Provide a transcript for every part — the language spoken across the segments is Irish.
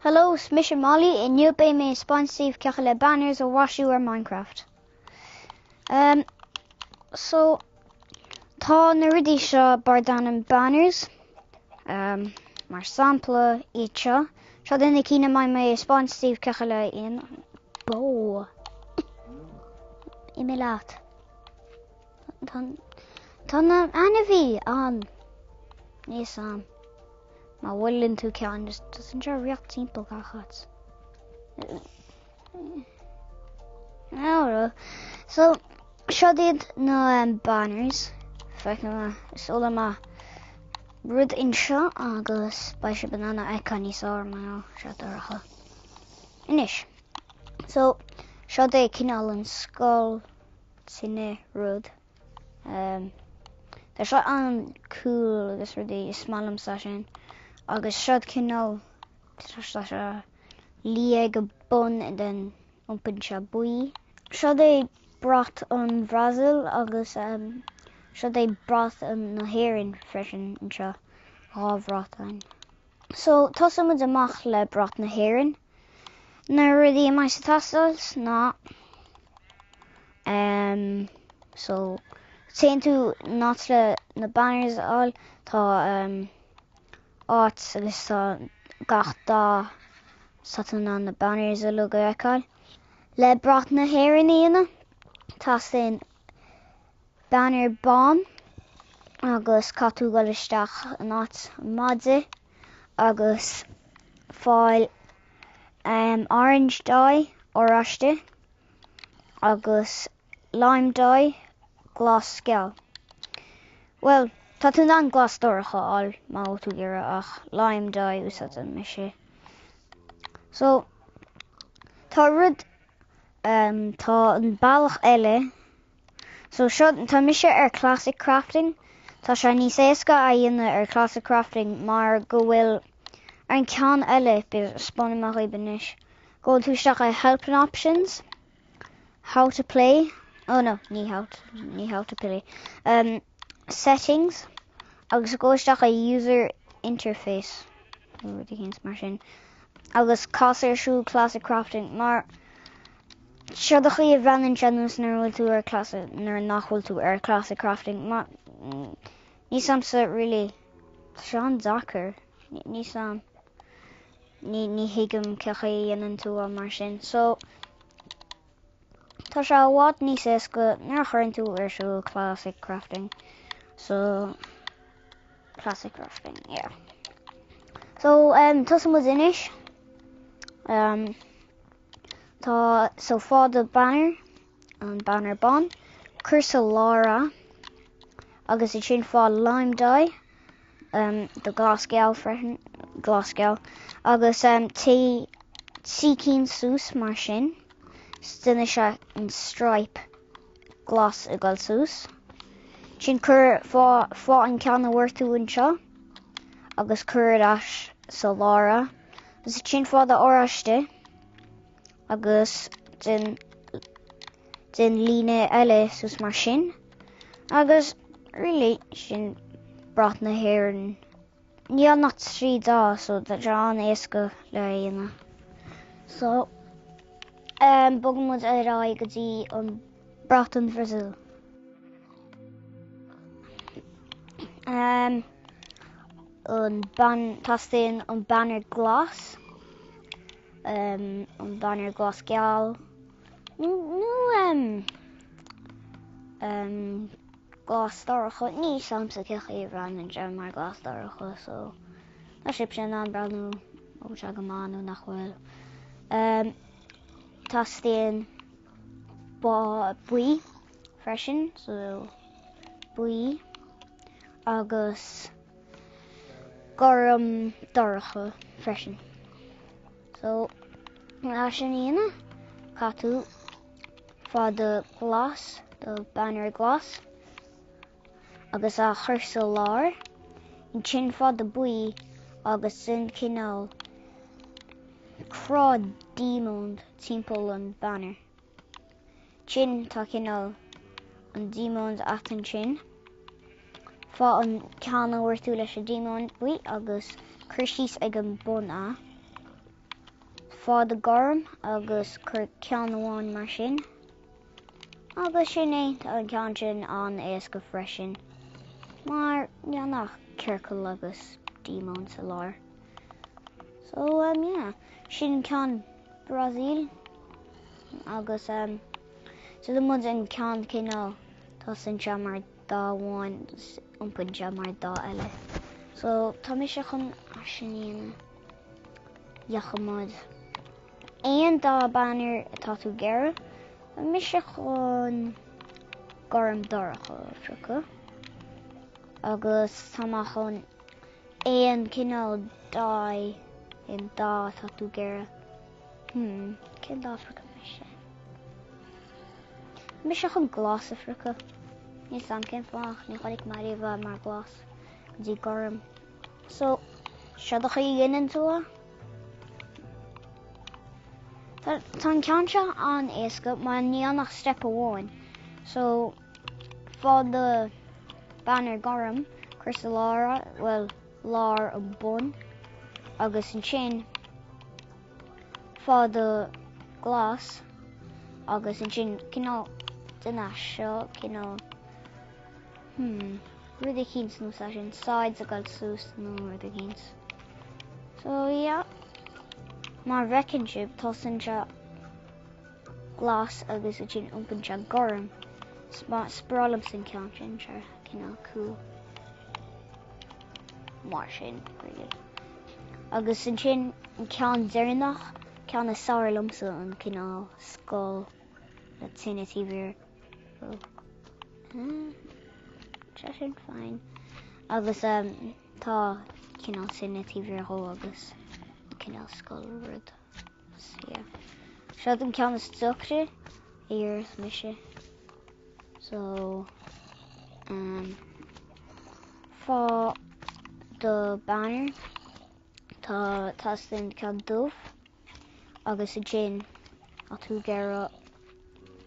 Hello, is mise Molly, inniu beidh mé ag 'speáint daoibh cén chaoi le banners a mhaisiú ar Minecraft. Um, so, tá na rudaí seo darb ainm banners, um, mar sampla iad seo. Seo duine cinn a mbeidh mé ag 'speáint daoibh cén chaoi le aon bó. Imigh leat. Tá, tá na ainmhí an níos am. Má bhuaileann tú ceann, tosaíonn sé ag rith timpeall gach áit. So, seo iad na um, banners. Feicfidh mé, seolfaidh mé rud anseo agus beidh sibh in ann a fheiceáil níos fearr mar seo dorcha. Anois, so, seo é cineál an skull tine rud. Tá seo an-cool agus rudaí is maith liomsa sin. Agus seo cineál tá sé liath ag an bun and then iompaíonn sé buí. Seo é brat an Bhrasaíl agus seo é brat na hÉireann freisin anseo, 2 bhrat ann. So tosóidh muid amach le brat na hÉireann. Na rudaí a mbeidh ag teastáil ná Um, so, téann tú an áit le na banners a fháil, tá um, áit agus tá gach dath tá tú in ann na banners uilig a fheiceáil. Le brat na hÉireann a dhéanamh, teastaíonn banner bán agus caithfidh tú dul isteach in áit maide agus fáil um, orange dye, oráiste, agus lime dye, glas geal. Bhuel, tá tú in ann glas dorcha a fháil má bhfuil tú ag iarraidh ach lime dye úsáideann mise. So, tá rud, um, tá an bealach eile. So seo, tá mise ar Classic Crafting. Tá sé níos éasca a dhéanamh ar Classic Crafting mar go bhfuil ar an ceann eile, 'speánfaidh mé dhaoibh anois. Gabhann tú isteach i Help and Options, How to Play, oh no, ní how to, ní how to play, um, Settings, agus go isteach i User Interface, nó rud éicint mar sin, agus cas ar siúl Classic Crafting, mar seo an chaoi a bhreathnaíonn sé anuas nuair a bhfuil tú ar Classic, nuair nach bhfuil tú ar Classic Crafting, mar níl 's a'msa really, tá sé an-deacair, níl 's a'm. Ní, ní thuigim cén chaoi a dhéanann tú é mar sin. So, tá sé i bhfad níos éasca nuair a chuireann tú ar siúl Classic Crafting. So, Classic Crafting, yeah. So, um, tosóidh muid anois. Um, tá, so faigh do banner, an banner bán, cuir sa lár é, agus ansin faigh lime dye, do glas geal freisin, glas geal, agus téigh 3 cinn suas mar sin, 's déanfaidh sé an stripe glas ag dul suas. Ansin cuir, faigh an ceann a bhfuair tú anseo agus cuir ar ais sa lár é. Agus ansin faigh do oráiste agus déan Déan líne eile suas mar sin agus really sin brat na hÉireann. Níl ann ach 3 dath so tá sé an-éasca le dhéanamh. So um, bogann muid ar aghaidh go dtí an brat an Bhrasaíl. Um, an ban, teastaíonn an banner glas, um, an banner glas geal, Nó glas dorcha, níl 's a'msa cén chaoi a bhreathnaíonn sé mar glas dorcha so tá sibhse in ann breathnú an bhfuil sé go maith nó nach bhfuil. Teastaíonn buí freisin so buí agus gorm dorcha freisin. So, le sin a dhéanamh, caithfidh tú faigh do glas, do banner glas, agus a chur sa lár. Ansin faigh do buí agus déan cineál cruth diamond timpeall an banner. Ansin tá cineál an diamond agat ansin. Faigh an ceann a bhfuair tú leis an diamond buí agus cuir síos ag an bun é. Faigh do gorm agus cuir ceann amháin mar sin. Agus sin é, tá an ceann sin an-éasca freisin, mar níl ach ciorcal agus díomón sa lár. So, um, yeah, sin ceann Brazil agus um, so muid an ceann cineál tosaíonn sé mar dath amháin iompaíonn sé mar dath eile. So tá mise chun sin a dhéanamh. Dheachaigh muid. Aon dath banner atá tú ag iarraidh. Tá mise chun gorm dorcha a phiocadh. Agus tá mé chun aon cineál dye aon dath atá tú ag iarraidh. Hmm, cén dath a phiocfaidh mise? Mise chun glas a phiocadh. Níl 'fhios a'm cén fáth ní chonaic mé riamh é mar glas go dtí gorm. So, seo an chaoi a dhéanann tú é. Tá tá an ceann seo an-éasca mar níl ach step amháin. So, faigh do banner gorm, cuir sa lár, well, lár an bun, agus ansin faigh do glas agus ansin cineál déan é seo cineál hmm, rud eicínt nó sa sin sides ag dul suas nó rud eicínt. So yeah, mar bhfeiceann sibh tosaíonn sé glas agus ansin iompaíonn sé gorm. Is breá liomsa an ceann sin sé cineál cool. Mar sin, really. Agus ansin an ceann deireanach, ceann is fearr liomsa an cineál skull le tine taobh thiar. Oh. Sé sin fine. Agus um, tá cineál tine taobh thiar dhó agus cineál skull rud. So, yeah. Seo an ceann is deacra a dhéarfadh mise. So, um, faigh do banner tá teastaíonn ceann dubh agus ansin tá tú ag iarraidh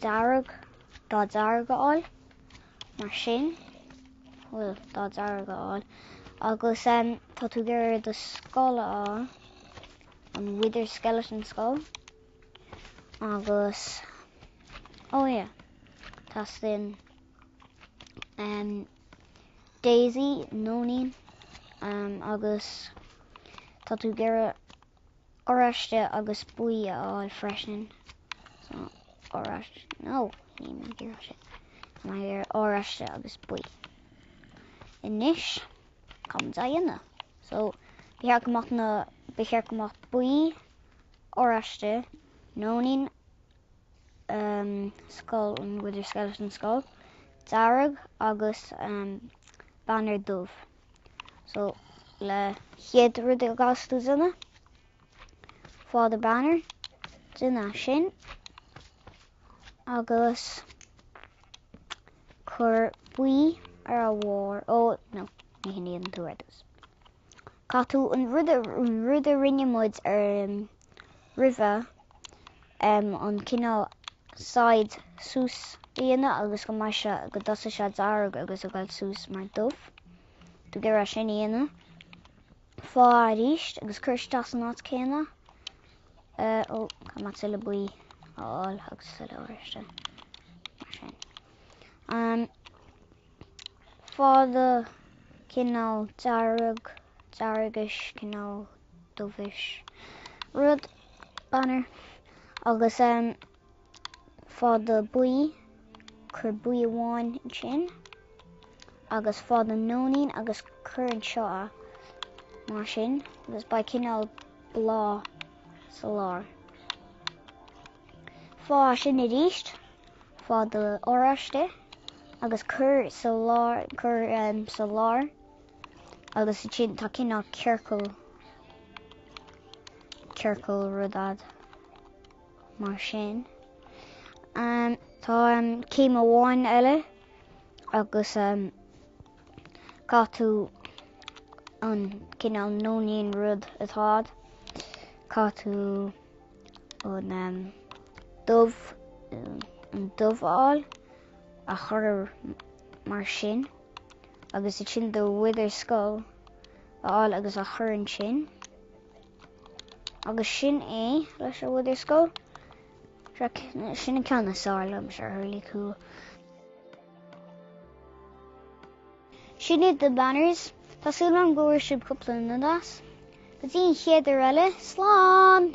dearg dath dearg a fháil mar sin bhfuil dath dearg a fháil agus um, tá tú ag iarraidh do skull a fháil an wither skeleton skull agus oh yeah teastaíonn um, Daisy nóinín um, agus tá tú ag iarraidh oráiste agus buí a fháil freisin. So, oráiste, no, ní mé ag iarraidh sin. Tá mé ag iarraidh oráiste agus buí. Anois, cá muid á dhéanamh. So, ba cheart go mbeadh na ba cheart go mbeadh buí, oráiste, nóinín, um, skull, an wither skeleton skull, dearg agus um, banner dubh. So le chéad rud a chaithfidh tú déanamh, faigh do banner, déan é sin, agus cuir buí ar a bharr, ó, no, ní hin a dhéanann tú ar dtús. Caithfidh tú an rud a, an rud a rinne muid ar um, roimhe um, an cineál side suas a dhéanamh agus go mbeidh sé go dtosaigh sé dearg agus a ghoil suas mar dubh. Tú ag iarraidh sin a dhéanamh. Faigh arís agus cuir isteach san áit céanna. Uh, ó, caithfidh mé tuilleadh buí a fháil agus tuilleadh oráiste. Mar sin. Um, faigh do cineál dearg, deargais, cineál dubhais rud banner agus um, faigh do buí, cuir buí amháin ansin agus faigh do nóinín agus cuir anseo é mar sin agus beidh cineál bláth sa lár. Faigh sin arís, faigh do oráiste agus cuir sa lár, cuir um, sa lár agus ansin tá cineál ciorcal ciorcal rud a'd mar sin. Um, tá um, céim amháin eile agus um, caithfidh tú an cineál nóinín rud atá a'd. Caithfidh tú an um, dubh an dubh a fháil a chur mar sin agus ansin do wither skull a fháil agus a chur ansin. Agus sin é leis an Wither Skull. Sin an ceann is fearr liom, sé really cool. Sin iad na banners. Tá súil agam go bhfuair sibh cúpla nod as. Go dtí an chéad uair eile, slán!